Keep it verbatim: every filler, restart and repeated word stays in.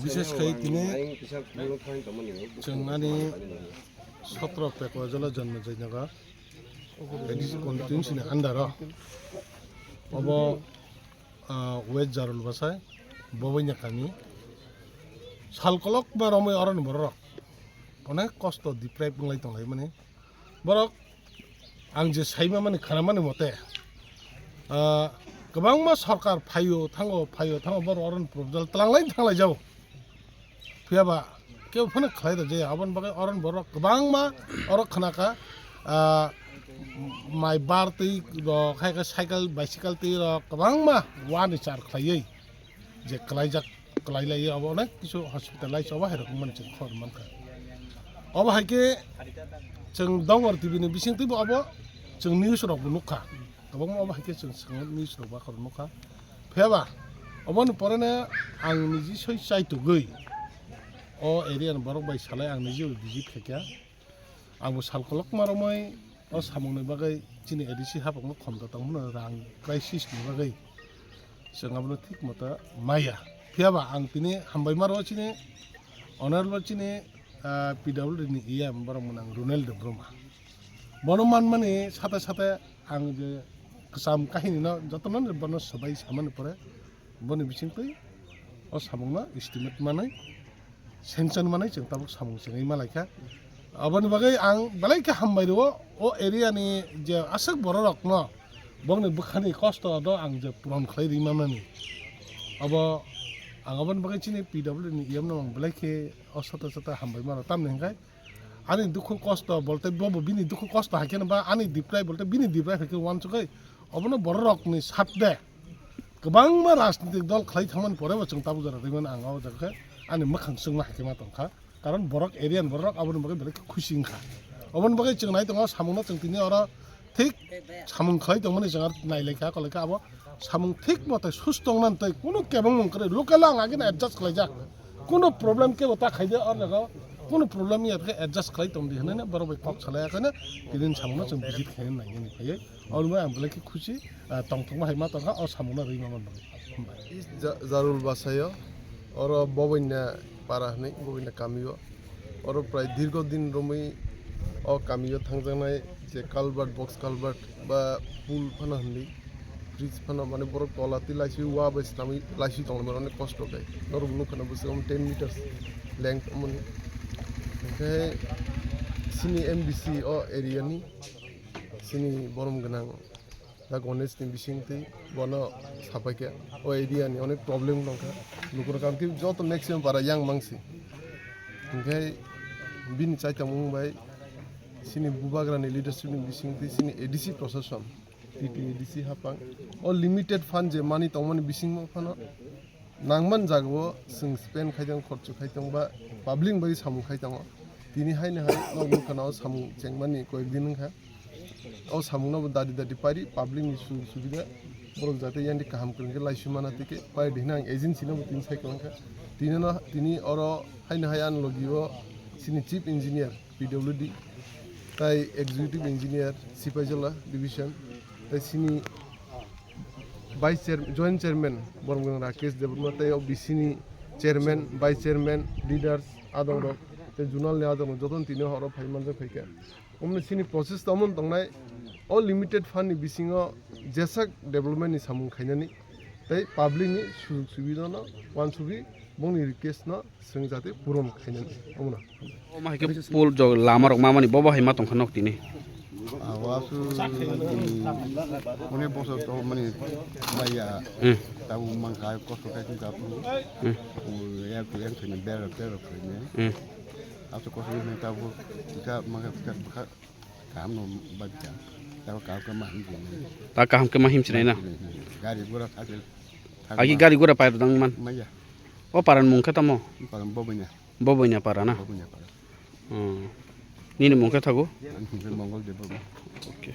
Bishesh khai tini chwng ani sotro Pekwa Jala Janma Jaynagar constituency ni under o obo, ah, West Jarul Bwsai Boboina kami sal kolokma romwi oroni borok rok onek kosto deprive wnglai tonglaimani. Borok ang je saima mani, khana mani mote, ah, kwbangma sorkar phaio thango, phaio thango, borok oroni proposal tlanglai thanglai jao. Phiya ba kebo phano khlai da je, aboni bagwi oroni borok kwbangma oro khna kha, ah, mai bar twi rok, hai khe cycle, bicycle twi rok kwbangma wani char khlaiwi je kwlaijak, kwlailaiwi abo onek kisu hospital lai choba hai rok man chwng khor man kha. Obo hai khe chwng Dongor T V ni bising twi bo abo chwng news rok bo nuk kha. Kwbangma obo hai khe chwng swngwi news rok ba khorok nukha. Phiya ba oboni pore no ang niji soi chaitugwi o area ni borok bai salai ang niji bo visit khaikha. Ang bo sal kolokma romwi o samung ni bagwi chini A D C hapang no khom da tong phano rang crisis ni bagwi chwng abono thik moto maya. Phiya ba ang tini hambai maro chini honorable chini, ah, P W D ni E M borok mwnang Runel Debbarma. Bono manmani sate sate ang je kwcham kahini no jotono bono swbai samani pore boni bisingtwi o samungno estimate manwi sanction manwi chwng tabuk samung chengwi malaikha. Aboni bagwi ang belai khe hambai rwo o area ni je aswk borok rokno bongni bwkhani kosto no ang je puron khlai rwi manani. Abo ang aboni bagwi chini P W D ni E M no ang belai khe o sata sata hambai mano tamni hwnkhe ani dukhu kosto bolte bobo bini dukhu kosto hai kheno ba ani diprai bolte bini diprai hai khe uansugwi obono borok rokni sat de kwbangma rajnitik dol khlai thangmani pore bo chwng tabuk jora rwimani ang o jaga khe ani mwkhang chwngma hai khe ma tongkha, karon borok area ni borok aboni bagwi belai khe khusi wngkha. Oboni bagwi chwng nai tongo samungno chwng tini oro thik samung khlai tongmani chwng aro nailaikha kolaikha abo samung thik mote susto wngnani tei kunu kebengmung kwrwi local ang agini adjust khlaijak. Kunu problem kebo ta khaide o jaga o kunu problem ya khe adjust khlai tongdi hwnwi borok bai kok salai ya kheno tini samungno chwng visit khaina nainani phaiwi. Omo ang belai khe khusi, ah, tongthokma hai ma tongkha o samungno rwi mano bagwi. Hambai. East Ja-, Jarul Basaio, oro Boboina para hwnwi, Boboina kamio. Oro prai dirgo din romwi o kamio thangjaknai je culvert, box culvert ba pool phano hwnwi, bridge phano mane borok tola twi laiswi wa bai swnamwi laiswi tonglaimani onek kosto khe. Norok nukha na bwswk ten meters length omoni. Hinkhe chini M D C o area ni chini borom gwnang Da Ganesh ni bising twi bono sapai khe o area ni onek problem tong kha. Lukurok ang twi joto maximum para yang mangsi. Hinkhe bini chaitangmung bai chini bubagra ni leadership ni bising twi chini A D C procession, T T A D C hapang o limited fund je mani tongmani bisingo phano nangman jagao chwng spend khai tong, khorcho khai tong ba public bai samung khai tongo. Tini haino hai nok nukha na o samung chengmani koyek din wngkha. O samungno bo dadi dadi pari public ni sujog subida Borok jate yani kaham kwrwng khe laisumana tike pai dihna ang agency no bo tini sai kwlangkha. Tini no, tini oro haino hai ani logi o chini chief engineer P W D, tai executive engineer Sipaijala division, tai chini vice chair-, joint chairman Boromgwng Rakesh Debbarma, tai o B C ni chairman, vice chairman, leaders adong rok, tai zonal ni adong rok jotono tini horo phai manjak phaikha. Omni sini process ta omo tongnai, o limited fund ni bisingo jesak development ni samung khainani, tei public ni sujug subida no wansugwi bongni request no swng jate puron khainani, omono. O ma hai khe pol jog lama rok ma mani bobo hai ma tongkha nok tini. Awasu, hmm, onek bosor to mani maya. Hmm. Tabu mangka kosto kai ka pu. Hmm. Yang yang thini ber ber thini. Hmm. Asu kosto ni tabu ka mangka ka Kaham no bagja. Tabo kaham khe ma him sinai. Ta kaham khe ma him sinai na? Gari gura thakil. Agi gari gura pair dang man. Maya. O paran mung khe tamo? Paran Boboina. Boboina para na? Boboina para. Hmm. Nini mung khe thago? Ani mung khe Mongol Debbarma. Okay.